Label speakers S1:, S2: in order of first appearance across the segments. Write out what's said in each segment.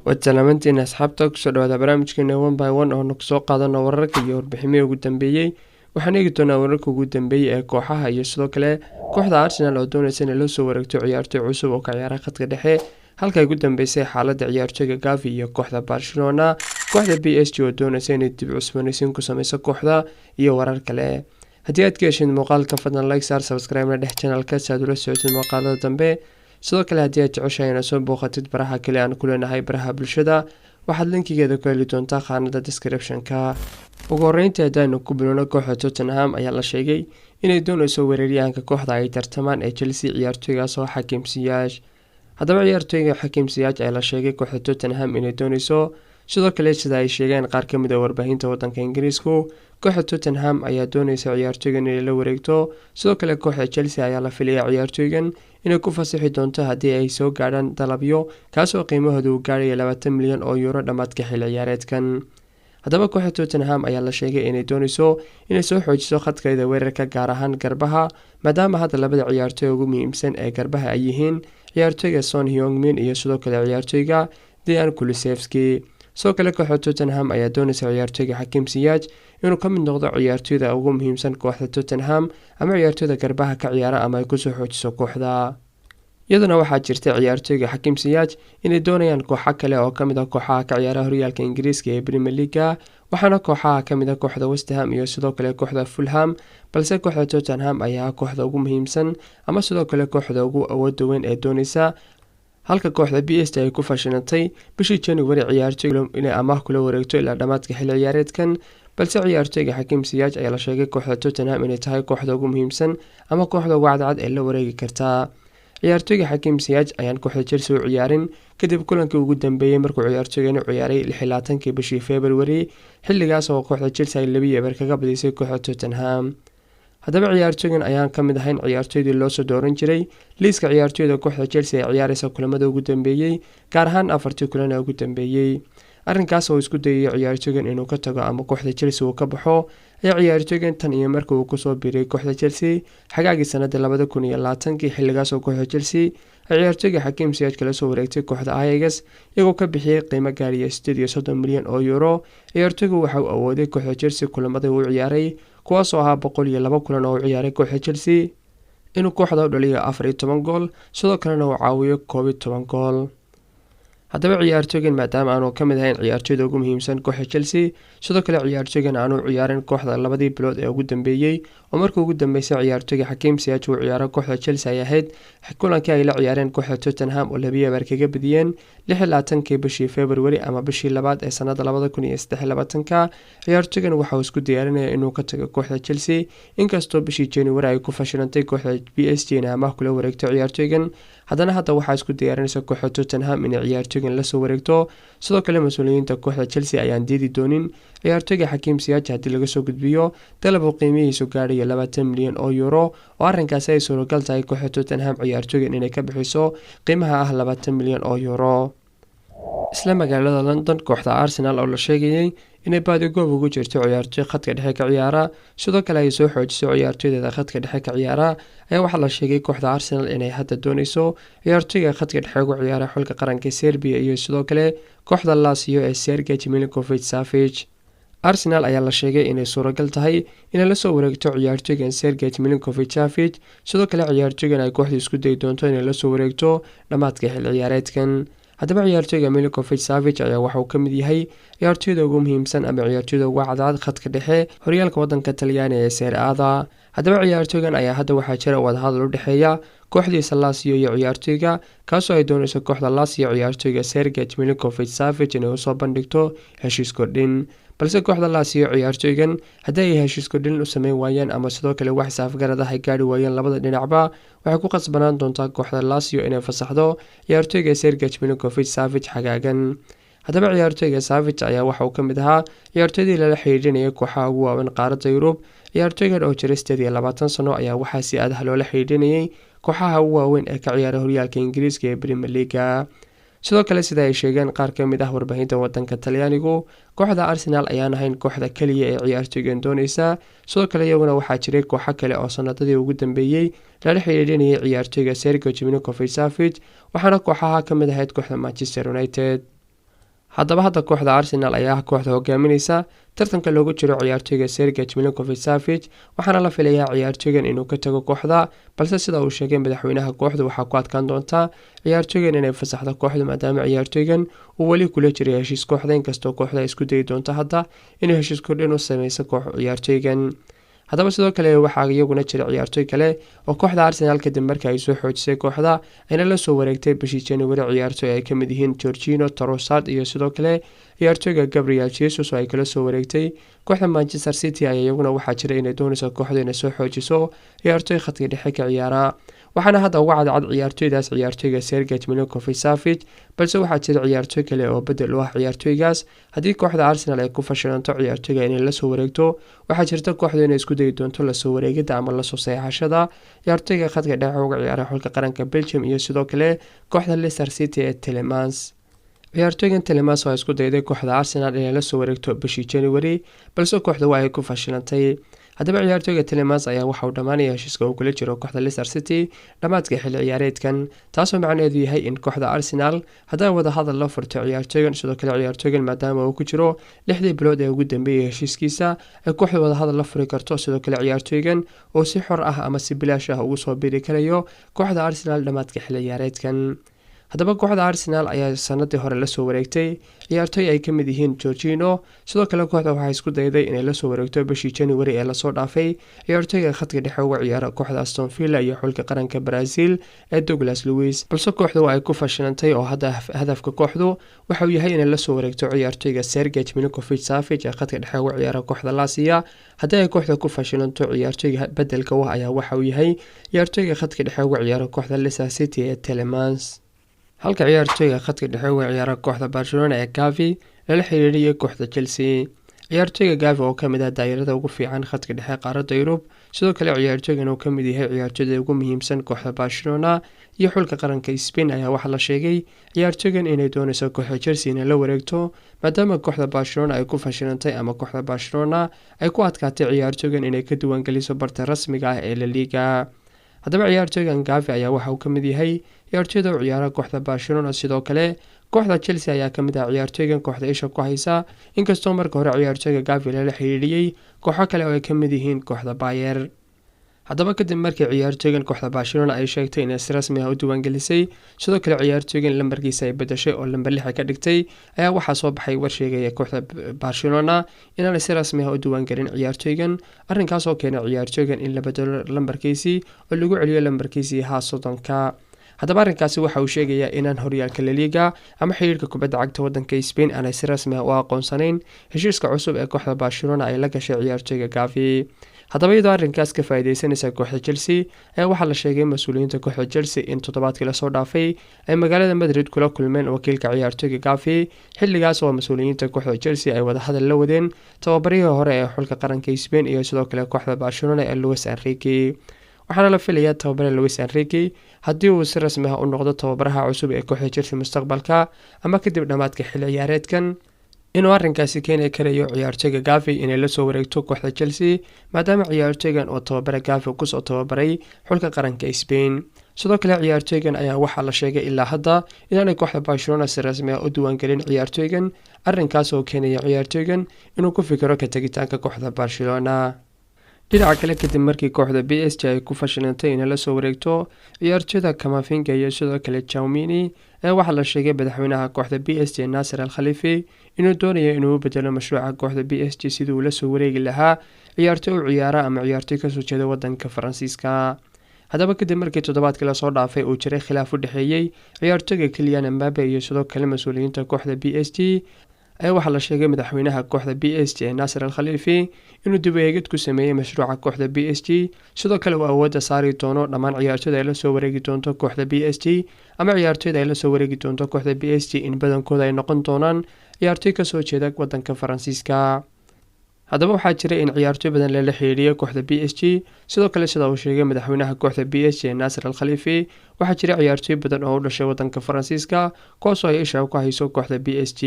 S1: Waad salaamantiin asxaabta, kusoo dhawaada barnaamijkeena One by One oonu kusoo qaadano wararka iyo warbiximihii ugu dambeeyey. Waxaan eegi doonaa wararka ugu dambeeyey ee kooxaha iyo sidoo kale kooxda Arsenal oo dooneysa inay la soo wareegto ciyaartoy cusub oo ka ciyaara khadka dhexe, halka ay ku dambeysay xaaladda ciyaartoyga Gavi iyo kooxda Barcelona, kooxda PSG oo dooneysa inay dib cusboonaysiin ku sameyso kooxda iyo warar kale. Haddii aad ka heshid muuqaalka, fadlan like saar, subscribe-na dhex channelka si aad ula socotid muuqaalada dambe. Sidoo kale, haddii aad jeceshahay inaad soo booqatid baraha kale aan ku leenahay baraha bulshada, waxaad linkigeeda ku heli doontaa khaanada description-ka. Ugu horeyntii, haddaanu ku bilowno, kooxda Tottenham ayaa la sheegay inay dooneyso weeraryahanka kooxda ay tartamaan ee Chelsea, ciyaartoygaas oo Hakim Ziyech. Haddaba ciyaartoyga Hakim Ziyech ayaa la sheegay kooxda Tottenham inay dooneyso. Sidoo kale, sida ay sheegeen qaar kamid a warbaahinta wadanka Ingiriisku, kooxda Tottenham ayaa dooneysa ciyaartoygan inay la wareegto. Sidoo kale, kooxda Chelsea ayaa la filaya ciyaartoygan inay ku fasixi doonto haddii ay soo gaadhaan dalabyo, kaasoo qiimahooda uu gaarhaya 20 milyan oo euro dhammaadka xilli ciyaareedkan. Haddaba kooxda Tottenham ayaa la sheegay inay dooneyso inay soo xoojiso khadkeeda weerarka, gaar ahaan garbaha, maadaama hadda labada ciyaartoy ugu muhiimsan ee garbaha ay yihiin ciyaartoyga Son Heung-min iyo sidoo kale ciyaartoyga Dejan Kulusevski. Sidoo kale, kooxda Tottenham ayaa dooneysa ciyaartoyga Hakim Ziyech inuu ka mid noqdo ciyaartoyda ugu muhiimsan kooxda Tottenham ama ciyaartoyda garbaha ka ciyaara ama ay kusoo xoojiso kooxda. Iyaduna waxaa jirta ciyaartoyga Hakim Ziyech inay doonayaan kooxo kale oo kamid ah kooxaha ka ciyaara horyaalka Ingiriiska ee Premier League-ga, waxaana kooxaha kamid ah kooxda West Ham iyo sidoo kale kooxda Fulham. Balse kooxda Tottenham ayaa kooxda ugu muhiimsan ama sidoo kale kooxda ugu awooda weyn ee dooneysa, halka kooxda PSG ay ku fashilantay bishii January ciyaartoy inay amaah kula wareegto ilaa dhammaadka xilli ciyaareedkan. Balse ciyaartoyga Hakim Ziyech ayaa la sheegay kooxda Tottenham inay tahay kooxda ugu muhiimsan ama kooxda ugu cadcad ee la wareegi kartaa. Ciyaartoyga Hakim Ziyech ayaan kooxda Chelsea u ciyaarin kadib kulankii ugu dambeeyey markuu ciyaartoygan u ciyaaray 26-kii bishii February, xilligaas oo kooxda Chelsea ay 2-0 kaga badisay kooxda Tottenham. Haddaba ciyaartoygan ayaan ka mid ahayn ciyaartoydii loosoo dooran jiray liiska ciyaartoyda kooxda Chelsea ee ciyaareysa kulamada ugu dambeeyey, gaar ahaan afartii kulan ee ugu dambeeyey. Arrinkaas oo isku dayay ciyaartoygan inuu ka tago ama kooxda Chelsea uu ka baxo ayaa ciyaartoygan tan iyo markii uu kusoo biiray kooxda Chelsea xagaagii sanada 2020-kii, xilligaas oo kooxda Chelsea ay ciyaartoyga Hakim Ziyech kala soo wareegtay kooxda Ajax iyagoo ka bixiyey qiimo gaariya 38 milyan oo euro, ciyaartoygu waxa uu awooday kooxda Chelsea kulamadii uu ciyaaray, kuwaasoo ahaa 102 kulan oo u ciyaaray kooxda Chelsea, inuu kooxda u dhaliyo 14 gool, sidoo kalena uu caawiyo 11 gool. Haddaba ciyaartoygan maadaama aanu ka mid ahayn ciyaartoyda ugu muhiimsan kooxda Chelsea, sidoo kale ciyaartoygan aanu ciyaarin kooxda labadii bilood ee ugu dambeeyey, oo markii ugu dambeysay ciyaartoyga Hakim Ziyech uu ciyaaro kooxda Chelsea ay ahayd kulankii ay la ciyaareen kooxda Tottenham oo 2-0 kaga badiyeen 26-kii bishii February ama bishii labaad ee sanada 2023-ka, ciyaartoygan waxa uu isku diyaarinaya inuu ka tago kooxda Chelsea. Inkastoo bishii January ay ku fashilantay kooxda PSG inay amaah kula wareegto ciyaartoygan, haddana hadda waxaa isku diyaarinaysa kooxda Tottenham inay ciyaartoygan lasoo wareegto. Sidoo kale, mas-uuliyiinta kooxda Chelsea ayaan diidi doonin ciyaartoyga Hakim Ziyech haddii laga soo gudbiyo dalab uu qiimihiisu gaadhayo 20 milyan oo euro, oo arrinkaasi ay suuragal tahay kooxda Tottenham ciyaartoygan inay ka bixiso qiimaha ah 20 milyan oo euro. Isla magaalada London, kooxda Arsenal oo la sheegayay inay baadigoob ugu jirto ciyaartoy khadka dhexe ka ciyaara, sidoo kale ay soo xoojiso ciyaartoydeeda khadka dhexe ka ciyaara, ayaa waxaa la sheegay kooxda Arsenal inay hadda dooneyso ciyaartoyga khadka dhexe ugu ciyaara xulka qaranka Serbia iyo sidoo kale kooxda Lazio ee Sergej Milinkovic Savic. Arsenal ayaa la sheegay inay suuragal tahay inay lasoo wareegto ciyaartoygan Sergej Milinkovic Savic. Sidoo kale, ciyaartoygan ay kooxdu isku dayi doonto inay lasoo wareegto dhammaadka xil ciyaareedkan. Haddaba ciyaartoyga Milinkovic Savic ayaa waxa uu ka mid yahay ciyaartoyda ugu muhiimsan ama ciyaartoyda ugu cadcad khadka dhexe horyaalka wadanka Talyaaniga ee Serie A-da. Haddaba ciyaartoygan ayaa hadda waxaa jira wadahadal u dhexeeya kooxdiisa Lazio iyo ciyaartoyga, kaasoo ay dooneyso kooxda Lazio ciyaartoyga Sergej Milinkovic Savic inay usoo bandhigto heshiis kordhin. Balse kooxda Lazio ciyaartoygan haddii ay heshiis kordhin u sameyn waayaan ama sidoo kale wax is-afgarad ah ay gaari waayeen labada dhinacba, waxay ku qasbanaan doontaa kooxda Lazio inay fasaxdo ciyaartoyga Sergej Milinkovic Savic xagaagan. Haddaba ciyaartoyga Savic ayaa waxa uu ka mid ahaa ciyaartoydii lala xidhiidhinayay kooxaha ugu waaweyn qaaradda Yurub. Ciyaartoygan oo jira 28 sano ayaa waxaa si adah loola xidhiidhinayay kooxaha ugu waaweyn ee ka ciyaara horyaalka Ingiriiska ee Premier League-ga. Sidoo kale, sida ay sheegeen qaar ka mid ah warbaahinta wadanka Talyaanigu, kooxda Arsenal ayaan ahayn kooxda keliya ee ciyaartoygan dooneysa. Sidoo kale, iyaguna waxaa jiray kooxo kale oo sanadadii ugu dambeeyey lala xidhiidhinayay ciyaartoyga Sergej Milinkovic Savic, waxaana kooxaha ka mid ahayd kooxda Manchester United. Haddaba hadda kooxda Arsenal ayaa ah kooxda hogaamineysa tartanka loogu jiro ciyaartoyga Sergej Milinkovic Savic, waxaana la filayaa ciyaartoygan inuu ka tago kooxda, balse sida uu sheegay madaxweynaha kooxdu, waxaa ku adkaan doontaa ciyaartoygan inay fasaxdo kooxdu, maadaama ciyaartoygan uu weli kula jiray heshiis kooxda, inkastoo kooxda ay isku dayi doonto hadda inay heshiis kordhin u sameyso koox ciyaartoygan. Haddaba sidoo kale waxaa iyaguna jira ciyaartoy kale oo kooxda Arsenal kadib markii ay soo xoojisay kooxda ayna la soo wareegtay bishii January, ciyaartoy ay kamid yihiin Jorginho, Trossard iyo sidoo kale ciyaartoyga Gabriel Jesus oo ay kala soo wareegtay kooxda Manchester City ayaa iyaguna waxaa jira inay doonayso kooxdu inay soo xoojiso ciyaartoy khadka dhexe ka ciyaara. Waxaana hadda uga cadcad ciyaartoydaas ciyaartoyga Sergej Milinkovic Savic, balse waxaa jira ciyaartoy kale oo bedel u ah ciyaartoygaas. Haddii kooxda Arsenal ay ku fashilanto ciyaartoyga inay lasoo wareegto, waxaa jirta kooxdu inay isku dayi doonto lasoo wareegida ama lasoo saxeexashada ciyaartoyga khadka dhexe uga ciyaara xulka qaranka Belgium iyo sidoo kale kooxda Leicester City ee Tielemans. Ciyaartoygan Tielemans oo isku dayday kooxda Arsenal inay lasoo wareegto bishii January, balse kooxda waa ay ku fashilantay. Haddaba ciyaartoyga Tielemans ayaa waxa uu dhammaanaya heshiiska uu kula jiro kooxda Leicester City dhammaadka xilli ciyaareedkan, taasoo macnaheedu yahay in kooxda Arsenal hadday wada hadal la furto ciyaartoygan, sidoo kale ciyaartoygan maadaama uu ku jiro 6dii bilood ee ugu dambeeyay heshiiskiisa, ay kooxda wada hadal la furi karto, sidoo kale ciyaartoygan oo si xor ah ama si bilaash ah ugu soo biri karayo kooxda Arsenal dhammaadka xilli ciyaareedkan. Haddaba kooxda Arsenal ayaa sanadii hore lasoo wareegtay ciyaartoy ay kamid yihiin Jorginho. Sidoo kale kooxda waxay isku dayday inay lasoo wareegto bishii January ee lasoo dhaafay ciyaartoyga khadka dhexe uga ciyaara kooxda Aston Villa iyo xulka qaranka Brazil ee Douglas Luiz, balse kooxdu ay ku fashilantay oo hadda hadafka kooxdu waxa uu yahay inay lasoo wareegto ciyaartoyga Sergej Milinkovic Savic ee khadka dhexe uga ciyaara kooxda Lazio. Haddii ay kooxda ku fashilanto, ciyaartoyga bedelka u ah ayaa waxa uu yahay ciyaartoyga khadka dhexe uga ciyaara kooxda Leicester City ee Tielemans, halka ciyaartoyga khadka dhexe uga ciyaara kooxda Barcelona ee Gavi lala xiriiriyay kooxda Chelsea. Ciyaartoyga Gavi oo kamid ah daayirada ugu fiican khadka dhexe qaaradda Yurub, sidoo kale ciyaartoygan uu kamid yahay ciyaartoyda ugu muhiimsan kooxda Barcelona iyo xulka qaranka Spain, ayaa waxaa la sheegay ciyaartoygan inay dooneyso kooxda Chelsea inay la wareegto, maadaama kooxda Barcelona ay ku fashilantay ama kooxda Barcelona ay ku adkaatay ciyaartoygan inay ka diiwaangeliso barta rasmiga ah ee La Liga. Haddaba ciyaartoygan Gavi ayaa waxa uu kamid yahay ciyaartoyda u ciyaara kooxda Barcelona. Sidoo kale kooxda Chelsea ayaa kamid ah ciyaartoygan kooxda isha ku haysa, inkastoo marka hore ciyaartoyga Gavi lala xiriiriyey kooxo kale oo ay kamid yihiin kooxda Bayer. Haddaba kadib markii ciyaartoygan kooxda Barcelona ay sheegtay inay si rasmi ah u diiwaangelisay, sidoo kale ciyaartoygan lambarkiisa ay bedeshay oo lambar 6 ka dhigtay, ayaa waxaa soo baxay war sheegaya kooxda Barcelona inaanay si rasmi ah u diiwaangelin ciyaartoygan, arrinkaas oo keenay ciyaartoygan in la bedelo lambarkiisii oo lagu celiyo lambarkiisii haa 30-ka. Haddaba arrinkaasi waxa uu sheegayaa inaan horyaalka La Liga ama xiriirka kubadda cagta wadanka Spain aanay si rasmi ah u aqoonsanayn heshiiska cusub ee kooxda Barcelona ay la gashay ciyaartoyga Gavi. Haddaba iyadoo arrinkaas ka faa'iideysanaysa kooxda Chelsea ayaa waxaa la sheegay mas-uuliyiinta kooxda Chelsea in toddobaadkii lasoo dhaafay ay magaalada Madrid kula kulmeen wakiilka ciyaartoyga Gavi, xilligaas oo mas-uuliyiinta kooxda Chelsea ay wadahadal la wadeen tababarihii hore ee xulka qaranka Spain iyo sidoo kale kooxda Barcelona ee Luis Enrique. Waxaana la filayaa tababare Luis Enrique haddii uu si rasmi ah u noqdo tababaraha cusub ee kooxda Chelsea mustaqbalka ama kadib dhammaadka xilli ciyaareedkan, inuu arrinkaasi keeni karayo ciyaartoyga Gavi inay lasoo wareegto kooxda Chelsea, maadaama ciyaartoygan oo tababare Gavi kusoo tababaray xulka qaranka Spain. Sidoo kale ciyaartoygan ayaa waxaa la sheegay ilaa hadda inaanay kooxda Barcelona si rasmi ah u diiwaangelin ciyaartoygan, arrinkaas oo keenaya ciyaartoygan inuu ku fikiro ka tegitaanka kooxda Barcelona. Dhinaca kale, kadib markii kooxda PSG ay ku fashilantay inay lasoo wareegto ciyaartoyda Camavinga iyo sidoo kale Tchouameni, ayaa waxaa la sheegay madaxweynaha kooxda PSG Nasser Al Khalifi inuu doonayo inuu u bedelo mashruuca kooxda PSG sidii uu lasoo wareegi lahaa ciyaartoy u ciyaara ama ciyaartoy kasoo jeeda wadanka Faransiiska. Haddaba kadib markii toddobaadkii lasoo dhaafay uu jiray khilaaf u dhexeeyey ciyaartoyga Kylian Mbappe iyo sidoo kale mas-uuliyiinta kooxda PSG, ayaa waxaa la sheegay madaxweynaha kooxda PSG ee Nasser Al Khalifi inuu dib eegid ku sameeyey mashruuca kooxda PSG, sidoo kale uu awoodda saari doono dhammaan ciyaartoyda ay lasoo wareegi doonto kooxda PSG ama ciyaartoyda ay lasoo wareegi doonto kooxda PSG in badankooda ay noqon doonaan ciyaartoy kasoo jeeda wadanka Faransiiska. Haddaba waxaa jiray in ciyaartoy badan lala xiriiriyay kooxda PSG. Sidoo kale sida uu sheegay madaxweynaha kooxda PSG ee Nasser Al Khalifi, waxaa jira ciyaartoy badan oo u dhashay wadanka Faransiiska, kuwaasoo ay isha ku hayso kooxda PSG.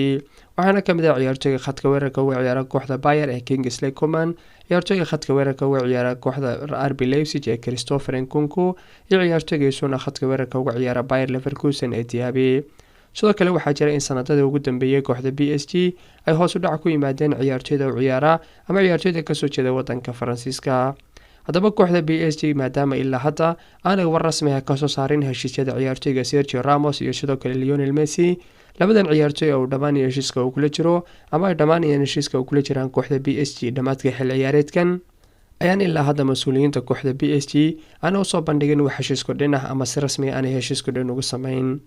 S1: Waxaana kamid ah ciyaartoyga khadka weerarka uga ciyaara kooxda Bayer ee Kingsley Coman, ciyaartoyga khadka weerarka uga ciyaara kooxda RB Leipzig ee Christopher Nkunku iyo ciyaartoyga isuna khadka weerarka uga ciyaara Bayer Leverkusen ee Diaby. Sidoo kale waxaa jira in sanadadii ugu dambeeyey kooxda PSG ay hoos u dhac ku yimaadeen ciyaartoyda u ciyaara ama ciyaartoyda kasoo jeeda wadanka Faransiiska. Haddaba kooxda PSG, maadaama ilaa hadda aanay war rasmi ah kasoo saarin heshiisyada ciyaartoyga Sergio Ramos iyo sidoo kale Lionel Messi, labadan ciyaartoy oo uu dhammaanayo heshiiska uu kula jiro ama ay dhammaanayaan heshiiska uu kula jiraan kooxda PSG dhammaadka xil ciyaareedkan, ayaan ilaa hadda mas-uuliyiinta kooxda PSG aana usoo bandhigin wax heshiisku dhin ah ama si rasmiga aanay heshiisku dhin ugu sameyn.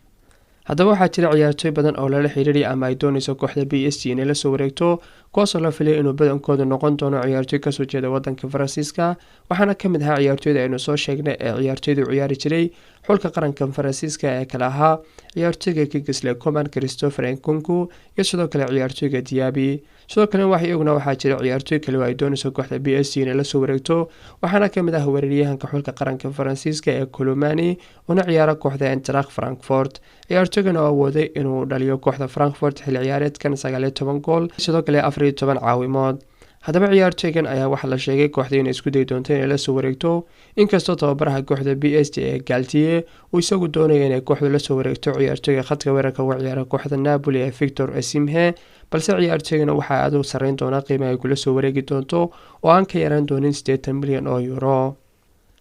S1: Haddaba waxaa jira ciyaartooy badan oo lala xiriiraya ama ay dooneyso kooxda PSG inay lasoo wareegto, kuwaasoo la filaya inuu badankoodu noqon doono ciyaartooy kasoo jeeda wadanka Faransiiska. Waxaana kamid ahaa ciyaartooyda aynu soo sheegnay ee ciyaartooyda u ciyaari jiray xulka qaranka Faransiiska ee kale ahaa ciyaartooyga Kingsley Coman, Christopher Nkunku iyo sidoo kale ciyaartooyga Diaby. Sidoo kale wax iyaguna waxaa jira ciyaartooy kale oo ay dooneyso kooxda PSG inay lasoo wareegto. Waxaana kamid ah weeraryahanka xulka qaranka Faransiiska ee Kolo Muani, una ciyaara kooxda Eintracht Frankfurt. Ciyaartooygan oo awooday inuu dhaliyo kooxda Frankfurt xilli ciyaareedkan 19 gool, sidoo kale 14 caawimood. Haddaba ciyaartooygan ayaa waxaa la sheegay kooxda inay isku dayi doonto inay lasoo wareegto, inkastoo tababaraha kooxda PSG ee Galtier uu isagu doonaya inay kooxdu lasoo wareegto ciyaartooyga khadka weerarka uga ciyaara kooxda Napoli ee Victor Osimhen. Balse ciyaartooygana waxaa aad u sarreyn doonaa qiimaha ay kula soo wareegi doonto oo aan ka yaraan doonin 80 milyan oo euro.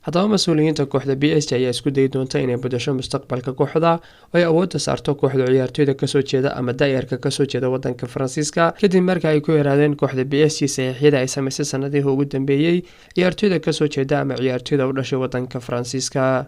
S1: Haddaba mas-uuliyiinta kooxda PSG ayaa isku dayi doonta inay bedasho mustaqbalka kooxda oo ay awoodda saarto kooxda ciyaartooyda kasoo jeeda ama da-yarka kasoo jeeda wadanka Faransiiska, kadib marka ay ku yaraadeen kooxda PSG saxiixyada ay sameysay sanadihii ugu dambeeyey ciyaartooyda kasoo jeeda ama ciyaartooyda u dhashay wadanka Faransiiska.